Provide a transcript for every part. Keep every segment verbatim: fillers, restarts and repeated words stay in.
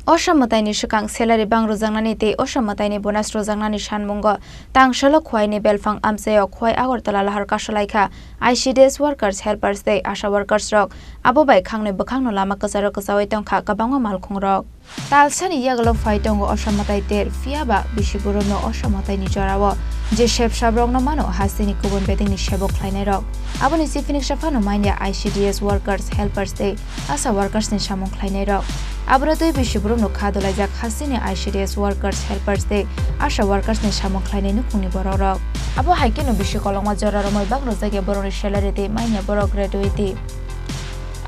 Osa mwtaini swkang salary bang rwjaknani tei osa mwtaini bonus rwjaknani sanmungo tangsalo Khwaini belphang amchaio Khwai Agartala lahar kasolaikha I C D S workers, helpers tei asha workers rok. Abo bai khangni bwkhangno lama kwcharo kwchaui tongkha kwbangma malkhungrok. Talsani yagulo phai tongo osa mwtai ter, phiya ba bisi borokno osa mwtaini jorao je sep sabrokno mano hasteni kubun bedengni sebok khlainairok. Aboni chiphiniksa phano manya I C D S workers, helpers tei asha workers ni samung khlainairok. Abono twi bisi borokno kha dolaijak hasteni I C D S workers, helpers tei asha workers ni samung khlainai nukhungni borokrok. Abo hai kheno bisi kolokma jora romwi bang rwjakya borokni salary tei manya borok gratuity.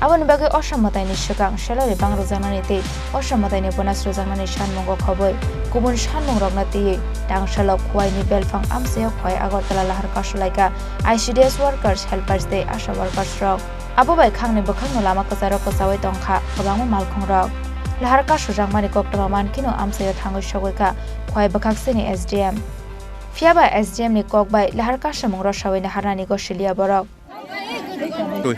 Aboni bagwi osa mwtaini swkang salary bang rwjaknani tei osa mwtaini bonus rwjaknani sanmungo khobwi kubun sanmungrokno twiwi tangsalo Khwaini belphang amchaio Khwai Agartala lahar kasolaikha I C D S workers, helpers tei asha workers rok. Abo bai khangni bwkhakno lama kwcharo kwchaui tongkha kwbangma malkhungrok. Lahar kasojakmani koktwma mankheno amchaio thangwi sogwikha Khwai bwkhaksini S D M. Phiya ba S D M ni kok bai lahar kasomung rwsaui naharnani gosiliya borok. Twi.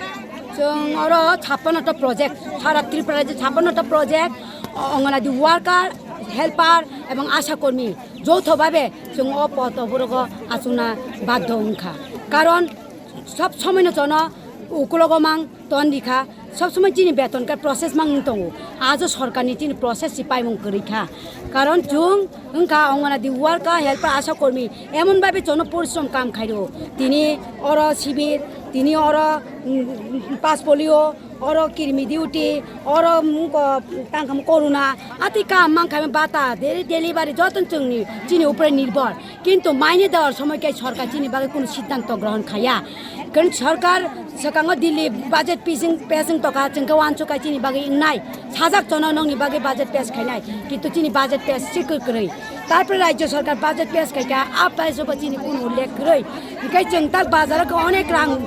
Chwng oro chappanno ta project, sara Tripura rajyo chappanno ta project, o-, Anganwadi worker, helper ebong asha kormi, joutho bhabe chwng o poto borogo achukna baddo wngkha. Karon sob somoino jono ukulogo mang ton rikha, sob somoi chini beton khe process mang wng tongo. Ajo sorkarni chini process si paimung kwrwi kha. Karon chwng wngkha Anganwadi worker, helper, asha kormi, emon bhabe jono porishrom kam khairo. Tini oro sibir, tini oro, mm, pass polio, oro kirmi duty, oro, mm, ko-, tangkam corona, ati kam mankha bata, deli-, delivery joto chwngni, chini upre nirbhor. Kintu maini dawar somoi khe sorkar chini bagwi kunu siddhanto grohon khaya. Karon sorkar swkango Delhi budget pising, pesing toka chwngkhe wansukha chini bagwi wngnai. Sajak chono nongni bagwi budget pass khainai, kintu chini budget pass se kwrwi. Tarpore rajyo sorkar budget pass khaikha, a pass o bo chini kunu ullekh kwrwi. Hinkhe chwng tak bazaro khe onek rang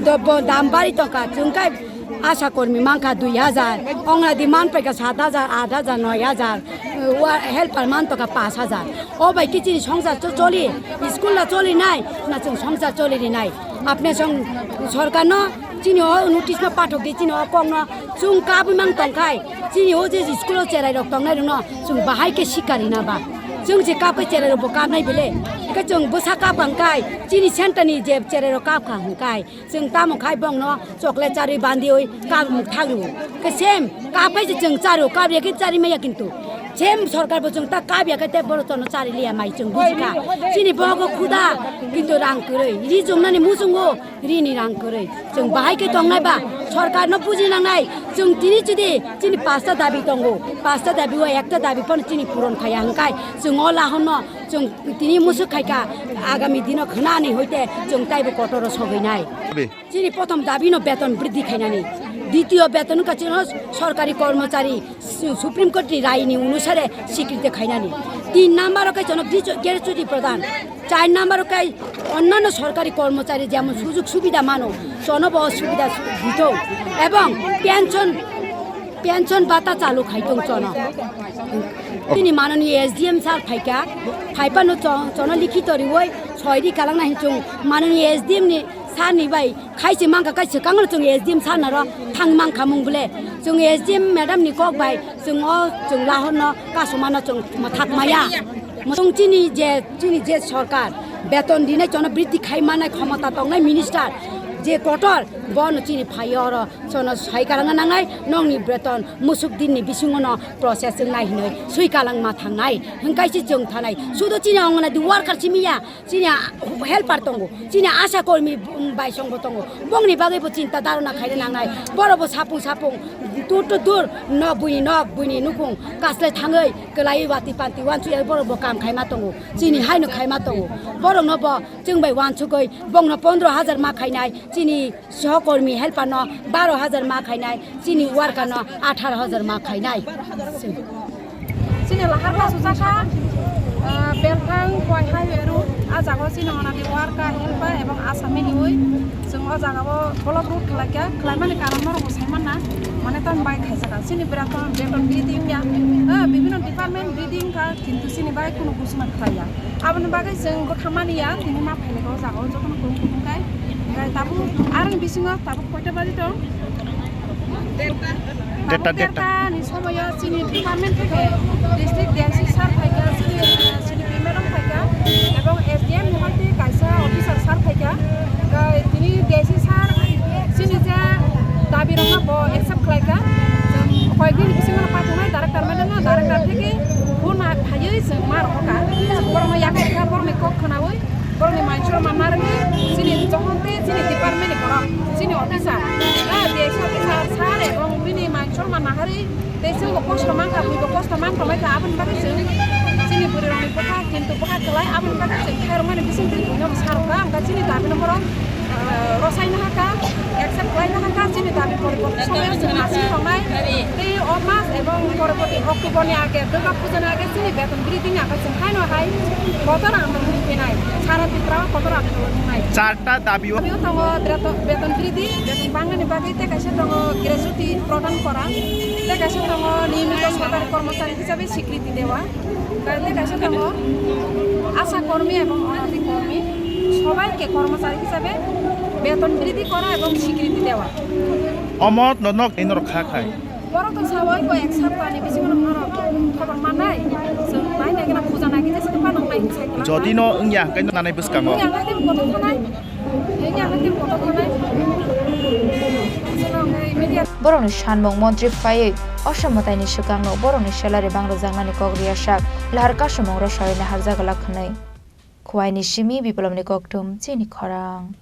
do-, bo dam bari tongkha, chwng khe asha kormi mankha dui hajar, Anganwadi manpaikha sat hajar, aat hajar, noi hajar, wa-, helper mantokha paanch hajar. O bai khe chini songsar cho-, choli, school la choli nai, na chwng songsar choli ri nai. Apne song sorkar no chini o notice no pathok di, chini o kok no chwng kabwi mang tongkhai, chini o je school o cherai rok tongnai rok no chwng bahai khe sikari na ba. Chwng je kap khe cherai rok bo kap nai bile, khe chwng bwsa kap hwnkhe chini center ni je cherai rok kap kha hwnkhe chwng tamo khai bongno chocolate charwi bandiwi kap thagru. Khe same kap khe chwng charu, kap ya khe chari maya kintu. Same sorkar bo chwng ta kap ya khe te boro tono chari liya mai chwng bujikha. Chini bogo khuda kintu rang kwrwi. Ri chumnani muchungo rini rang kwrwi. Chwng bahai khe tongnai ba sorkar no buji nangnai. Chwng tini chidi chini pasta dabi tongo. Pasta dabi o ekta dabi phano chini puron khaya hwnkhe chwng o lahonno chwng tini musuk khaikha agami dino khwnani hoite chwng taibo kotoro sogwinai. Chini prothom dabi no beton briddhi khainani. Ditiyo beton wngkha chini sorkari kormochari su-, Supreme Court ni rai ni onusare sikriti khainani. Tin number o khe chwng gratuity pradan. Char number o khe onnanno sorkari kormochari jemon sujog subida mano, chwngno bo subida su-, dito. Ebong pension, pension bata chalu khaitong chwngno. Chini manoni S D M sir phaikha, phaiphano chwng-, chwngno likhito riwi soi ri kalangna hinwi chwng manoni S D M ni sir ni bai khai se mankha, khai swkang no chwng S D M sir naro thang mankha mung bole. Chwng S D M madam ni kok bai chwng o chwng lahorno kasomano chwng mwthak maya. Chwng chini je, chini je sorkar beton rinai chwngno briddhi khai manai khomota tongnai minister je kotor bono chini phai oro chwngno sai karangna nangnai nongni beton musuk dinni bisingo no process wngnai hinwi sui kalangma thangnai hwnkhe se chwng thanai. Sudo chini Anganwadi worker simi ya, chini helper tongo, chini asha kormi, um, bai songbo tongo. Bongni bagwi bo chinta dharona khaina nangnai. Borok bo sapung sapung, dur to dur, nok buini nok, buini nukhung kaslai thangwi kwlaiwi wati panti wansukya borok bo kam khaima tongo. Chini haino khaima tongo. Borokno bo chwng bai wansugwi bongno pondro hajar ma khainai, chini sohokormi helper no baro hajar ma khainai, chini worker no atharo hajar ma khainai. Chini lahar kasujak kha, ah, Belthang Khwai highway road, ah jaga o chini Anganwadi worker, helper ebong asha mili oi chwng o jaga o block road khlai kha, khlaimani karon norok bo sai manna, mane tamni bagwi khaijak kha. Chini beton, beton briddhi wngya, ah, bibhinno department briddhi wngkha, kintu chini bagwi kunu ghosona khlaiya. Aboni bagwi chwng bwkha mani ya, tini ma phailaigo o jaga o jotono kung kung khai. Hwnkhe tabuk aroni bisingo tabuk koita baji tong? Derta. Deta, deta. Ni somoyo chini department theke district D I C sir phaikha, chini, eh, C D P madam phaikha, ebong S D M ni hoite kaisa officer sir phaikha. Tei tini D I C sir chini je dabi rokno bo accept khlaikha. Chwng koyekdin bisingo paithaknai director madam no, director theke phone phaiwi chwng ma rohorkha. Borokno yakhaikha, borokni kok khwnawi. Borokni manchor manna rwgwi chini johonte chini department ni borok, chini officer, ah, D I C officer sir ebong bini manchor manna harwi tei chwngbo kosto mankha, buibo kosto man tongbaikha, aboni bagwi chwng chini bwrwirokni bwkha kintu bwkha kwlai, aboni bagwi chwng khairokmani bisingtwi buino bwsarokha, wngkha chini dabi no borok, ah, rwsaina hakha, accept khlaina hakha, chini dabi poriborti somoyo chwng nasing tongnai tei o mas ebong poriborti October ni age Durga Puja ni age chini beton bridge ni age chwng haino hai kotor andolon khenai, sara Tripura o kotor andolon wngnai. Charta dabi o. Dabi o tongo beto-, beton bridge, beton bangnani bagwi tei kaisa tongo gratuity prodan kora, tei kaisa tongo niyomito sorkari kormochari hisabe sikriti dewa, tei kaisa tongo asha kormi ebong onganwadi kormi sobaike kormochari hisabe beton bridge kora ebong sikriti dewa. Omo no nok ni norok kha khai. Borok to sabo oi ko ek sapta ni bisingo no norok khobor mannai. Chwng nai nai gana puja nai gana sini pa nang nai sai kala. Jodi no wngya hwnkhe no nanai bwskango. Wngya hwnkhe kotor khanai. Wngya hwnkhe kotor khanai. Chwng nang media. Borokni sanmung montri phaiwi Asom mwtaini swkangno borokni salary bang rwjaknani kok riyasak lahar kasumung rwsarwi naharjak glak hwnwi. Khwaini simi Biplobni kokthum chini khorang.